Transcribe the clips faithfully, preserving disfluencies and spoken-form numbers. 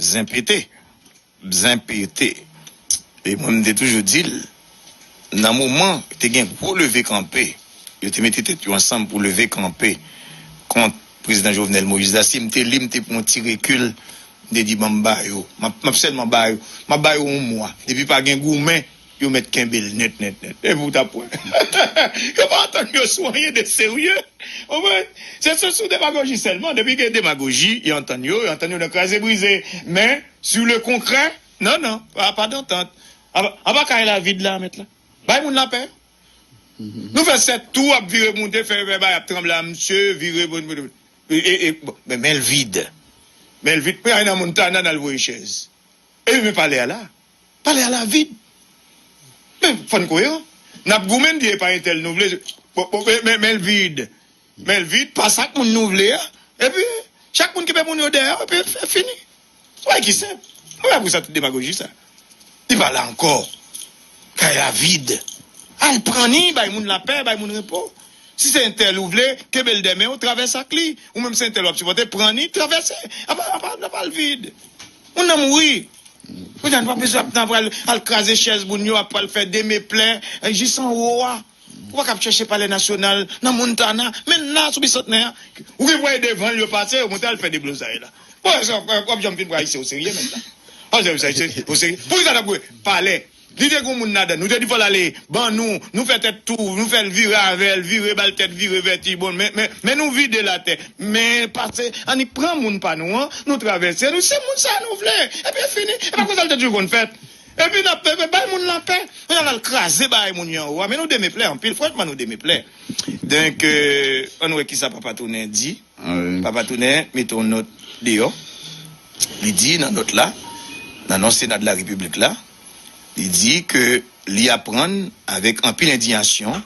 bzen pete. Bzen pete. E mwen, m te toujou di l, nan moman te gen gwo leve kanpe, yo te mete tèt yo ansanm pou leve kanpe kont prezidan Jovenel Moïse la, si m te li, m te pran yon ti rekil, m te di, "Ban m ba yo. M ap, m ap sèlman ba yo. M ap ba yo yon mwa. Depi pa gen goumen, yo mèt kenbe l nèt, nèt, nèt." Epi w t ap wè. Yo pa antann yo sou anyen de serye. Ou konprann? Se sou, sou demagoji sèlman. Depi gen demagoji, yo antann yo, yo antann yo nan kraze brize. Men, sur le konkrè, non, non, pa, pa dantant. Apa, apa kay la vid la, mèt la? Bay moun lapè. Nou fè sèt tou, ap vire moute, fè, fè bay, ap tranble a misye, vire, bon, bon, bon. E, e, e, bon, men, men l vid. Men l vid. Pou y al nan Montana, n al voye chèz. E men palè a la. Palè a la vid. Men, fò n koeran. N ap goumen, n di e pa entèl nou vle. Bon, bon, men, men, men l vid. Men l vid, pa sa k moun nou vle a. Epi, chak moun kenbe moun yo dèyè yo, epi, f-, fini. Bagay ki senp. Mwen pa pou sa tout demagoji sa. Li pa la ankò. Kay la vid. Al pran ni, bay moun lapè, bay moun repo. Si se entèl ou vle, kenbe l de men w, travèse ak li. Ou menm se entèl w ap sipòte, pran ni, travèse. Apa, apa, apa l vid. Moun nan mouri. Kounye a, nou pa bezwen ap nan pral al kraze chèz moun yo, ap pral fè demeplè, eh, jis anwo a. Ou pa ka ap chèche Palè Nasyonal nan Montana, men la, sou Bisantnè a. Ou gen pou wè devan l yo pase, yo monte al fè deblozay la. Bon, sa, w ap janm fin pran Ayisyen o serye, menm la. O serye, o serye. Poukisa n ap goumen? Palè. Li te gen moun ladan. Nou te di fò l ale, ban nou, nou fè tèt tou, nou fè l vire avè l, vire ba l tèt, vire vèti. Bon, men, men, men nou vide l atè. Men pase, annik pran moun pa nou an, nou travèse, nou se moun sa nou vle. Epi fini. E pa konsa l te toujou konn fèt. Epi n ap, epi bay moun lapè. Kounye a l al kraze bagay moun yo anwo a. Men nou demeplè anpil. Franchman, nou demeplè. Donk, euh, ann wè kisa Papa Tounen di. Ah wi. Papa Tounen mete yon nòt deyò. Li di nan nòt la, nan non Sena de la Repiblik la, li di ke li aprann avèk anpil endiyasyon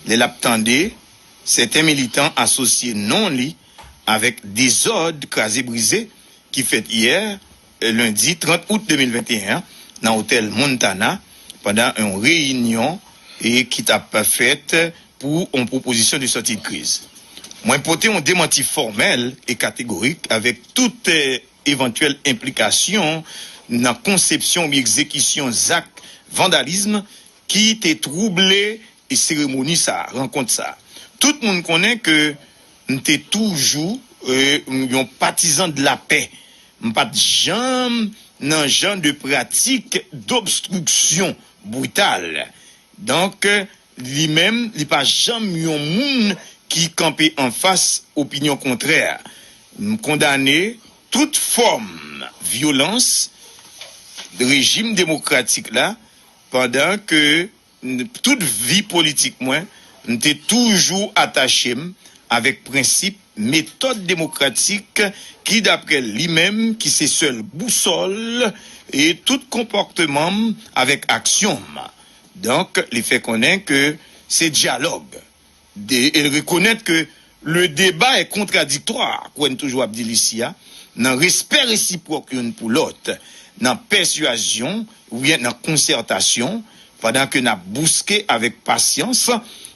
lè l ap tande sèten militan asosye non li avèk dezòd kraze brize ki fèt yè, eh, lendi trant out de mil venteyen an, nan otèl Montana, pandan yon reyinyon e ki t ap fèt pou yon pwopozisyon de sòti de kriz. Mwen pote yon demanti fòmèl e kategorik avèk tout, eh, evantyèl enplikasyon nan konsepsyon oubyen egzekisyon zak vandalizm ki te twouble e seremoni sa a, rankont sa a. Tout moun konnen ke m te toujou, eh, yon patizan de lapè. M pa t janm nan jan de pratik dobstriksyon brital. Donk, li menm, li pa janm yon moun ki kanpe anfas opinyon kontrè. M kondane tout fòm vyolans rejim demokratik la, pandan ke tout vi politik mwen, m te toujou atache m avèk prensip metòd demokratik ki, daprè li menm, ki se sèl bousòl e tout konpòtman m avèk aksyon m. Donk, li fè konnen ke se dyalòg. De, e l rekonèt ke le débat est contradictoire, kwè n toujou ap di l isi a, nan respè resipwòk youn pou lòt, nan pèsyazyon oubyen nan konsètasyon, pandan ke n ap bouske avèk pasyans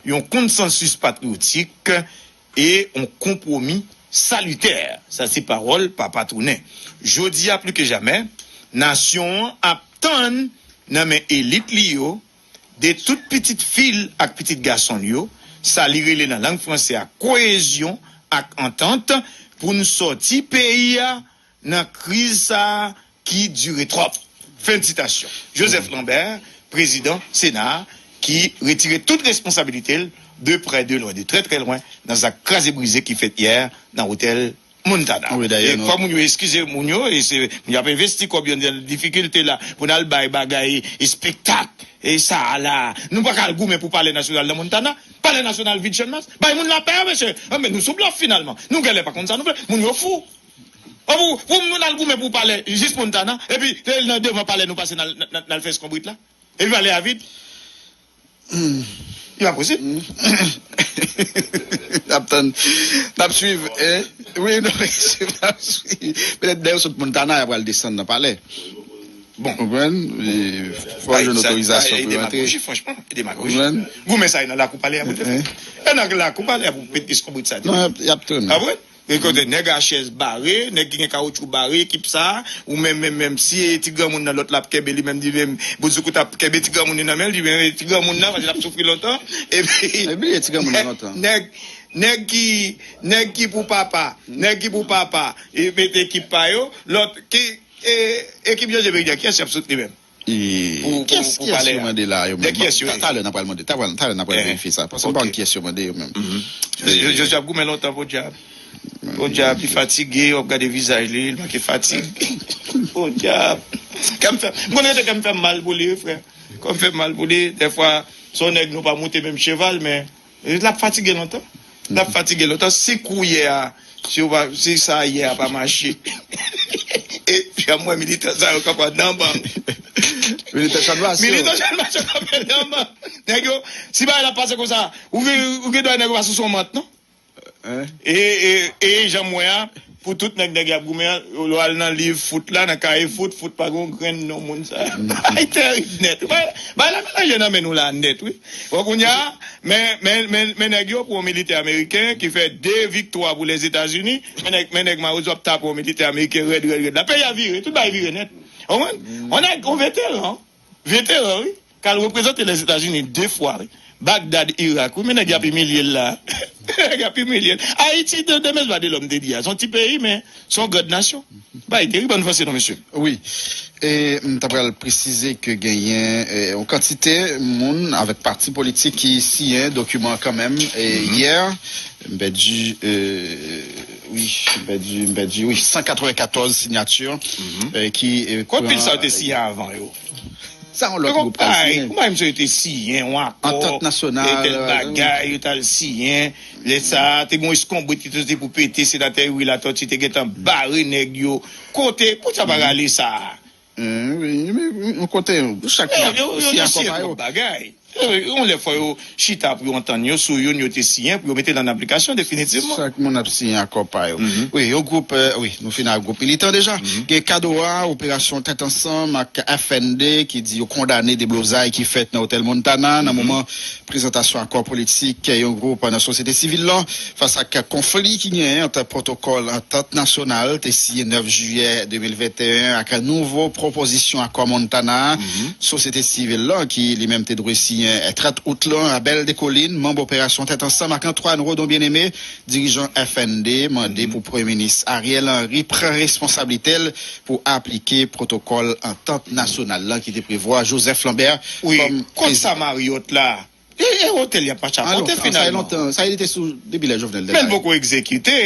yon konsansis patriyotik e yon konpwomi salitè. Sa se pawòl Papa Tounen. Jodi a pli ke jamè, nasyon an ap tann nan men elit li yo, de tout pitit fi l ak pitit gason l yo, sa li rele nan lang franse a koyezyon ak antant, pou n sòti peyi a nan kriz sa a ki dire twòp. Fen de sitasyon. Joseph Lambert, prezidan Sena a, ki retire tout responsabilite l de prè, de lwen, de trè, trè lwen, nan zak kraze brize ki fèt yè nan otèl Montana. Wi, dayè, e nou fò moun yo eskize moun yo, e se, moun yo ap envesti kòb yo nan difikilte la, pou n al bay bagay, espektak, e sa a la. Nou pa ka al goumen pou Palè Nasyonal nan Montana. Palè Nasyonal vid Channmas. Bay moun lapè, mesye. Anben, nou sou blòf finalman. Nou genlè pa konn sa nou vle. Moun yo fou. An pou, pou nou al goumen pou palè, jis Montana, epi, e, nan devan palè nou pase n al, n al, n al fè eskonbrit la. Epi palè a vid. Hmm. Li pa posib. Hmm. N ap tann, n ap swiv, eh. Wi, n ap swiv, n ap swiv. Petèt, dayè, sot Montana, y ap pral desann nan palè. Bon. Konprann? E, fò yo jwenn otorizasyon pou yo antre. E demagoji, franchman, e demagoji. Konprann? Goumen sa e nan lakou palè a pou te fè. Eh, eh. E nan lakou palè a pou pete eskonbrit sa. Non, y ap, y ap tounen. Konprann? Gen kote nèg a chèz bare, nèg ki gen kawoutchou bare ekip sa a, ou menm, menm, menm, si e ti granmoun nan lòt la ap kenbe li menm, li menm, bouzoukout ap kenbe ti granmoun li nan men l, li menm, e ti granmoun nan, paske l ap soufri lontan, epi, epi e ti granmoun nan lontan. Nèg, nèg ki, nèg ki pou papa, nèg ki pou papa, e mete ekip pa yo, lòt, ki, e, ekip Jan Jemeridia, kiyès y ap soutni menm? Pou, pou, pou palè a. Kiyès yo mande la, yo menm? De kiyès yo ye? Talè n a pral mande, talè n a pral verifye sa. Paske m pa konn kiyès yo mande, yo menm. Yo, yo, yo ap goumen lontan, podyab. Podyab, li fatige, w ap gade vizaj li, li manke fatig. Podyab. Kè m fè, m konnen se kè m fè m mal pou li, wi, frè. Kè m fè m mal pou li, dèfwa, se yon nèg nou pa moute menm cheval, men l ap fatige lontan. L ap fatige lontan. Si kou yè a, si w pa, si sa yè a pa mache. Epi a mwen militan sa yo kanpe anndan ban. Militan Chanmas yo. Militan Chanmas yo kanpe anndan ban. Nèg yo, si bagay la pase konsa, ou gen, ou gen dwa nèg yo pa sou son mant, non? E, e, e jan m wè a, pou tout nèg, nèg y ap goumen an, lè w al nan liv fout la, nan kaye fout, fout pa gen yon grenn non moun sa. Bagay terib nèt. Bagay, bagay la melanje nan men nou la nèt, wi. Bon, kounye a, men, men, men, men nèg yo pran yon militè ameriken ki fè de viktwa pou Lèzetazini, men nèg, men nèg Mawozo ap tape yon militè ameriken rèd, rèd, rèd la. Peyi a vire, tout bagay vire nèt. Ou konprann? Yon nèg, yon veteran, veteran, wi, k al reprezante Lèzetazini de fwa, wi. Bagdad, Irak, wi, men nèg y ap imilye l la. Nèg y ap imilye l. Ayiti, de, demen, pa de lòm te di a. Se yon ti peyi, men se yon grand nasyon. Bagay terib, ann vanse non, mesye. Wi. E m ta pral presize ke genyen, e, yon kantite moun avèk pati politik ki siyen dokiman kanmenm. E yè, m pèdi, e, wi, m pèdi, m pèdi, wi, san katrevenkatòz siyati, e, ki, e, konbyen sa yo te siyen avan yo? Sa yon lòt gwoup pral siyen. Konbyen sa yo te siyen, yon akò, antant nasyonal, e tèl bagay, yo t al siyen. Lè sa a, te gen yon eskonbrit ki te soti pou pete, senatè Youri Latortue te gentan bare nèg yo. Kote, pou sa pa rale sa a? Yon kote, chak moun ap siyen akò pa yo. Yon lè fò yo chita pou yo antann yo sou youn yo te siyen, pou yo mete l an aplikasyon definitivman. Chak moun ap siyen akò pa yo. Wi, yon gwoup, e, wi, nou fin ak gwoup militan deja. Gen Kadoa, operasyon Tèt Ansanm ak F N D ki di yo kondane deblozay ki fèt nan Otèl Montana nan moman prezantasyon akò politik yon gwoup nan sosyete sivil lan fas ak konfli ki genyen ant pwotokòl antant nasyonal te siyen nèf jiyè de mil venteyen ak nouvo pwopozisyon akò Montana a. Sosyete sivil lan, ki li menm te dwe siyen trant out lan, Abel Descollines, manm operasyon Tèt Ansanm ak Antoine Rodon Bien-Aimé, dirijan F N D, mande pou Premye Minis Ariel Henry pran responsablite l pou aplike pwotokòl antant nasyonal lan ki te prevwa Joseph Lambert kòm prezidan. Wi, kont sa Marriott la, e, e otèl y ap chapote finalman. Sa fè lontan, sa li te sou depi lè Jovenel te la. Men l poko egzekite.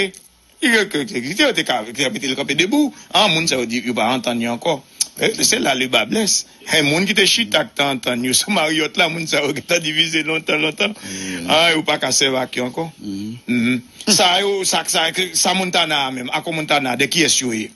Li te, li te, li te ka, te ka mete l kanpe debou. An, moun sa yo di, yo pa antann yo ankò. E, se la le bas blesse. E, moun ki te chita k te antann yo sou Marriott la, moun sa yo gentan divize lontan, lontan. An, yo pa ka sèvi ak yo ankò. Sa yo, sa, sa, sa Montana a menm, akò Montana, de kiyès yo ye?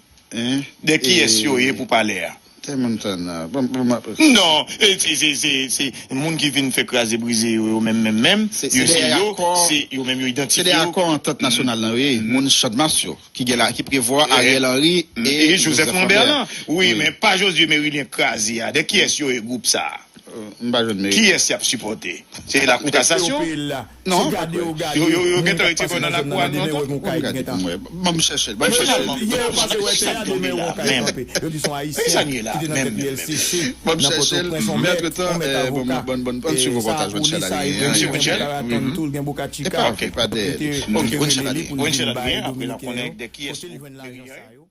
De kiyès yo ye pou palè a? Tè Montana. Bon, bon, bon. Non, e, se, se, se, se moun ki vin fè kraze brize yo, yo menm, menm, menm. Yo se yo, se yo menm yo idantifye yo. Se de akò antant nasyonal lan, wi. Moun Channmas yo, ki gen la, ki prevwa Ariel Henry e Joseph Lambert lan. Wi, men pa Josué Mérilien kraze a. De kiyès yo ye gwoup sa a? M pa jwenn Mérilien. Kiyès y ap sipòte? Se lakou kasasyon? Non, yo, yo, yo gentan retire kò nan lakou a lontan. Ban m chèche l, ban m chèche l. Finalman, sa nou ye la menm? Sa nou ye la menm, menm, menm? Ban m chèche l. Men antretan, bon, bon, bon, bon, swiv repòtaj Wenchel Adrien an. Wi, Wenchel. E pa, ok, pa dèyè li. Ok, Wenchel Adrien, Wenchel Adrien, apre n ap konnen de kiyès pou Mérilien.